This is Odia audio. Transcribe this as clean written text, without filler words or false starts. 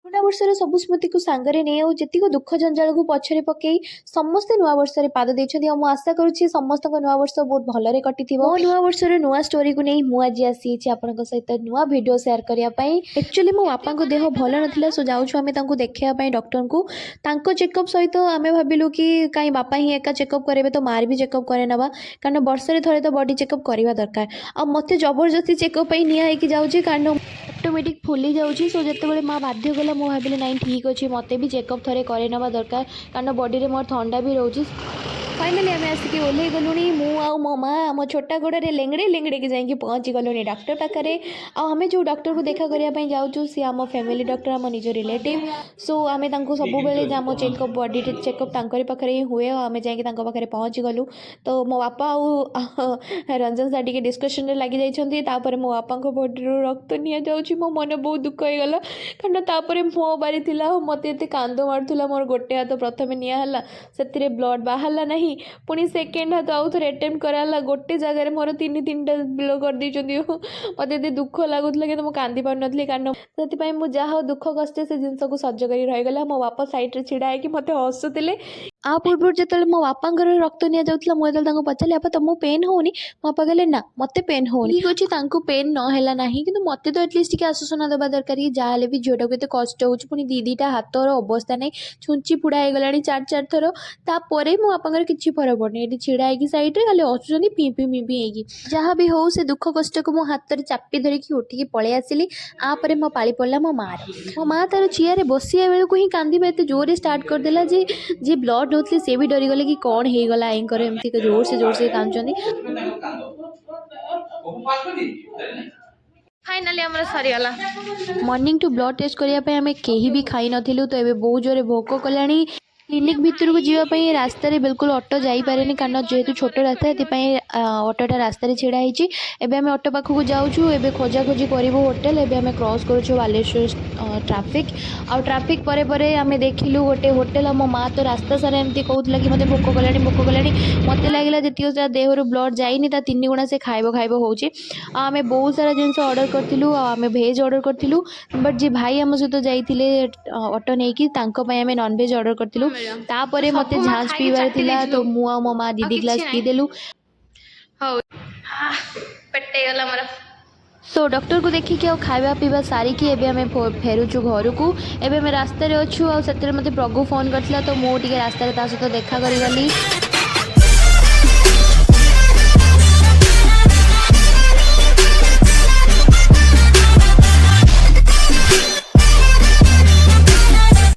ପୁରୁଣା ବର୍ଷର ସବୁ ସ୍ମୃତିକୁ ସାଙ୍ଗରେ ନେଇ ଆଉ ଯେତିକି ଦୁଃଖ ଜଞ୍ଜାଳକୁ ପଛରେ ପକେଇ ସମସ୍ତେ ନୂଆ ବର୍ଷରେ ପାଦ ଦେଇଛନ୍ତି। ଆଉ ମୁଁ ଆଶା କରୁଛି, ସମସ୍ତଙ୍କ ନୂଆ ବର୍ଷ ବହୁତ ଭଲରେ କଟିଥିବ। ମୋ ନୂଆ ବର୍ଷର ନୂଆ ଷ୍ଟୋରିକୁ ନେଇ ମୁଁ ଆଜି ଆସିଛି ଆପଣଙ୍କ ସହିତ ନୂଆ ଭିଡ଼ିଓ ସେୟାର କରିବା ପାଇଁ। ଆକ୍ଚୁଆଲି ମୋ ବାପାଙ୍କ ଦେହ ଭଲ ନଥିଲା, ସୋ ଯାଉଛୁ ଆମେ ତାଙ୍କୁ ଦେଖେଇବା ପାଇଁ ଡକ୍ଟରଙ୍କୁ। ତାଙ୍କ ଚେକଅପ୍ ସହିତ ଆମେ ଭାବିଲୁ କି କାହିଁ ବାପା ହିଁ ଏକା ଚେକଅପ୍ କରାଇବେ, ତ ମାଆର ବି ଚେକଅପ୍ କରେଇ ନେବା, କାରଣ ବର୍ଷରେ ଥରେ ତ ବଡି ଚେକଅପ୍ କରିବା ଦରକାର। ଆଉ ମୋତେ ଜବରଦସ୍ତି ଚେକଅପ୍ ପାଇଁ ନିଆ ହେଇକି ଯାଉଛି, କାରଣ ଅଟୋମେଟିକ୍ ଫୁଲି ଯାଉଛି। ସୋ ଯେତେବେଳେ ମା ବାଧ୍ୟ କଲା, ମୁଁ ଭାବିଲି, ନାଇଁ, ଠିକ୍ ଅଛି, ମୋତେ ବି ଚେକଅପ୍ ଥରେ କରେଇ ନେବା ଦରକାର, କାରଣ ବଡ଼ିରେ ମୋର ଥଣ୍ଡା ବି ରହୁଛି। ଫାଇନାଲି ଆମେ ଆସିକି ଓହ୍ଲେଇ ଗଲୁଣି। ମୁଁ ଆଉ ମୋ ମା ଆମ ଛୋଟା ଗୋଡ଼ରେ ଲେଙ୍ଗଡ଼େଇ ଲେଙ୍ଗଡ଼େଇକି ଯାଇକି ପହଞ୍ଚି ଗଲୁଣି ଡକ୍ଟର ପାଖରେ। ଆଉ ଆମେ ଯେଉଁ ଡକ୍ଟରକୁ ଦେଖା କରିବା ପାଇଁ ଯାଉଛୁ, ସିଏ ଆମ ଫ୍ୟାମିଲି ଡକ୍ଟର, ଆମ ନିଜ ରିଲେଟିଭ୍। ସୋ ଆମେ ତାଙ୍କୁ ସବୁବେଳେ ଆମ ଚେକଅପ୍, ବଡି ଚେକଅପ୍ ତାଙ୍କରି ପାଖରେ ହିଁ ହୁଏ। ଆଉ ଆମେ ଯାଇକି ତାଙ୍କ ପାଖରେ ପହଞ୍ଚି ଗଲୁ। ତ ମୋ ବାପା ଆଉ ରଞ୍ଜନ ସାର୍ ଟିକେ ଡିସ୍କସନ୍ରେ ଲାଗିଯାଇଛନ୍ତି। ତାପରେ ମୋ ବାପାଙ୍କ ବଡ଼ିରୁ ରକ୍ତ ନିଆଯାଉଛି। ମୋ ମନ ବହୁତ ଦୁଃଖ ହେଇଗଲା, କାରଣ ତାପରେ ମୋ ବାରି ଥିଲା ଆଉ ମୋତେ ଏତେ କାନ୍ଦ ମାଡ଼ୁଥିଲା। ମୋର ଗୋଟେ ହାତ ପ୍ରଥମେ ନିଆ ହେଲା, ସେଥିରେ ବ୍ଲଡ଼ ବାହାରିଲା ନାହିଁ। ପୁଣି ସେକେଣ୍ଡ ହାତ ଆଉ ଥରେ ଆଟେମ୍ପ୍ଟ କରାହେଲା। ଗୋଟେ ଜାଗାରେ ମୋର ତିନି ତିନିଟା ବ୍ଲଡ଼ କରିଦେଇଛନ୍ତି। ମୋତେ ଏତେ ଦୁଃଖ ଲାଗୁଥିଲା, କିନ୍ତୁ ମୁଁ କାନ୍ଦି ପାରୁନଥିଲି, କାରଣ ସେଥିପାଇଁ ମୁଁ ଯାହା ହଉ ଦୁଃଖ କଷ୍ଟ ସେ ଜିନିଷକୁ ସହ୍ୟ କରି ରହିଗଲା। ମୋ ବାପା ସାଇଡ଼୍ରେ ଛିଡ଼ା ହେଇକି ମୋତେ ହସୁଥିଲେ। ଆ ପୂର୍ବରୁ ଯେତେବେଳେ ମୋ ବାପାଙ୍କର ରକ୍ତ ନିଆଯାଉଥିଲା, ମୁଁ ଯେତେବେଳେ ତାଙ୍କୁ ପଚାରିଲି, "ବାପା, ତମକୁ ପେନ୍ ହେଉନି?" ମୋ ବାପା କହିଲେ, "ନା, ମୋତେ ପେନ୍ ହେଉନି।" ଠିକ୍ ଅଛି, ତାଙ୍କୁ ପେନ୍ ନ ହେଲା ନାହିଁ, କିନ୍ତୁ ମୋତେ ତ ଆଟଲିଷ୍ଟ ଟିକେ ଆଶ୍ୱାସନା ଦେବା ଦରକାର କି ଯାହା ହେଲେ ବି ଝିଅଟାକୁ ଏତେ କଷ୍ଟ ହେଉଛି। ପୁଣି ଦୁଇ ଦୁଇଟା ହାତର ଅବସ୍ଥା ନାହିଁ, ଛୁଞ୍ଚି ଫୁଡ଼ା ହେଇଗଲାଣି ଚାରି ଚାରି ଥର। ତାପରେ ମୋ ବାପାଙ୍କର କିଛି ଫରକ ପଡ଼ୁନି। ଏଠି ଛିଡ଼ା ହେଇକି ସାଇଡ଼୍ରେ ଖାଲି ହସୁଛନ୍ତି ଫିଁ ଫିଁ ଫିଁ ଫିଁ ହେଇକି। ଯାହା ବି ହଉ, ସେ ଦୁଃଖ କଷ୍ଟକୁ ମୋ ହାତରେ ଚାପି ଧରିକି ଉଠିକି ପଳେଇ ଆସିଲି। ଆପରେ ମୋ ପାଳି ପଡ଼ିଲା ମୋ ମାଆର। ମୋ ମା ତାର ଚେୟାରରେ ବସିବା ବେଳକୁ ହିଁ କାନ୍ଦିବା ଏତେ ଜୋରରେ ଷ୍ଟାର୍ଟ କରିଦେଲା ଯେ ଯିଏ ବ୍ଲଡ଼ ନେଉଥିଲେ ସେ ବି ଡରିଗଲେ କି କ'ଣ ହେଇଗଲା ଏଙ୍କର, ଏମିତି ଜୋରସେ ଜୋରସେ କାନ୍ଦୁଛନ୍ତି। ବହୁ ଫାଷ୍ଟ କରିଦେଇଛି। ଫାଇନାଲି ଆମର ସରିଗଲା। ମର୍ଣ୍ଣିଂ ଟୁ ବ୍ଲଡ଼ ଟେଷ୍ଟ କରିବା ପାଇଁ ଆମେ କେହି ବି ଖାଇନଥିଲୁ, ତ ଏବେ ବହୁତ ଜୋରେ ଭୋକ କଲାଣି। କ୍ଲିନିକ୍ ଭିତରକୁ ଯିବା ପାଇଁ ରାସ୍ତାରେ ବିଲକୁଲ ଅଟୋ ଯାଇପାରେନି, କାରଣ ଯେହେତୁ ଛୋଟ ରାସ୍ତା, ସେଥିପାଇଁ ଅଟୋଟା ରାସ୍ତାରେ ଛିଡ଼ା ହେଇଛି। ଏବେ ଆମେ ଅଟୋ ପାଖକୁ ଯାଉଛୁ। ଏବେ ଖୋଜାଖୋଜି କରିବୁ ହୋଟେଲ। ଏବେ ଆମେ କ୍ରସ୍ କରୁଛୁ ବାଲେଶ୍ୱର ଟ୍ରାଫିକ୍। ଆଉ ଟ୍ରାଫିକ୍ ପରେ ପରେ ଆମେ ଦେଖିଲୁ ଗୋଟେ ହୋଟେଲ। ଆଉ ମୋ ମା ତ ରାସ୍ତା ସାରା ଏମିତି କହୁଥିଲା କି ମୋତେ ଭୋକ କଲାଣି, ଭୋକ କଲାଣି। ମୋତେ ଲାଗିଲା ଯେତିକି ତା ଦେହରୁ ବ୍ଲଡ଼ ଯାଇନି, ତା ତିନି ଗୁଣା ସେ ଖାଇବ ଖାଇବ ହେଉଛି। ଆଉ ଆମେ ବହୁତ ସାରା ଜିନିଷ ଅର୍ଡ଼ର କରିଥିଲୁ। ଆଉ ଆମେ ଭେଜ୍ ଅର୍ଡ଼ର କରିଥିଲୁ, ବଟ୍ ଯିଏ ଭାଇ ଆମ ସହିତ ଯାଇଥିଲେ ଅଟୋ ନେଇକି, ତାଙ୍କ ପାଇଁ ଆମେ ନନଭେଜ୍ ଅର୍ଡ଼ର କରିଥିଲୁ। ତାପରେ ମୋତେ ସବୁ ମା ଝାଞ୍ଚ ଖାଇକି ପିଇବାର ଚାଟି ଥିଲା, ତ ଦେଇଥିଲୁ। ମୁଁ ଆଉ ମୋ ମା ଦି ଆଉ ଦି କିଛି ଗ୍ଲାସ୍ ନାହିଁ। ପିଇଦେଲୁ। ହଉ, ପେଟେଇ ଗଲା ମୋର। ସୋ ଡକ୍ଟରକୁ ଦେଖିକି ଆଉ ଖାଇବା ପିଇବା ସାରିକି ଏବେ ଆମେ ଫେରୁଛୁ ଘରକୁ। ଏବେ ଆମେ ରାସ୍ତାରେ ଅଛୁ। ଆଉ ସେଥିରେ ମୋତେ ପ୍ରଗୁ ଫୋନ୍ କରିଥିଲା, ତ ମୁଁ ଟିକେ ରାସ୍ତାରେ ତା ସହିତ ଦେଖା କରିଗଲି।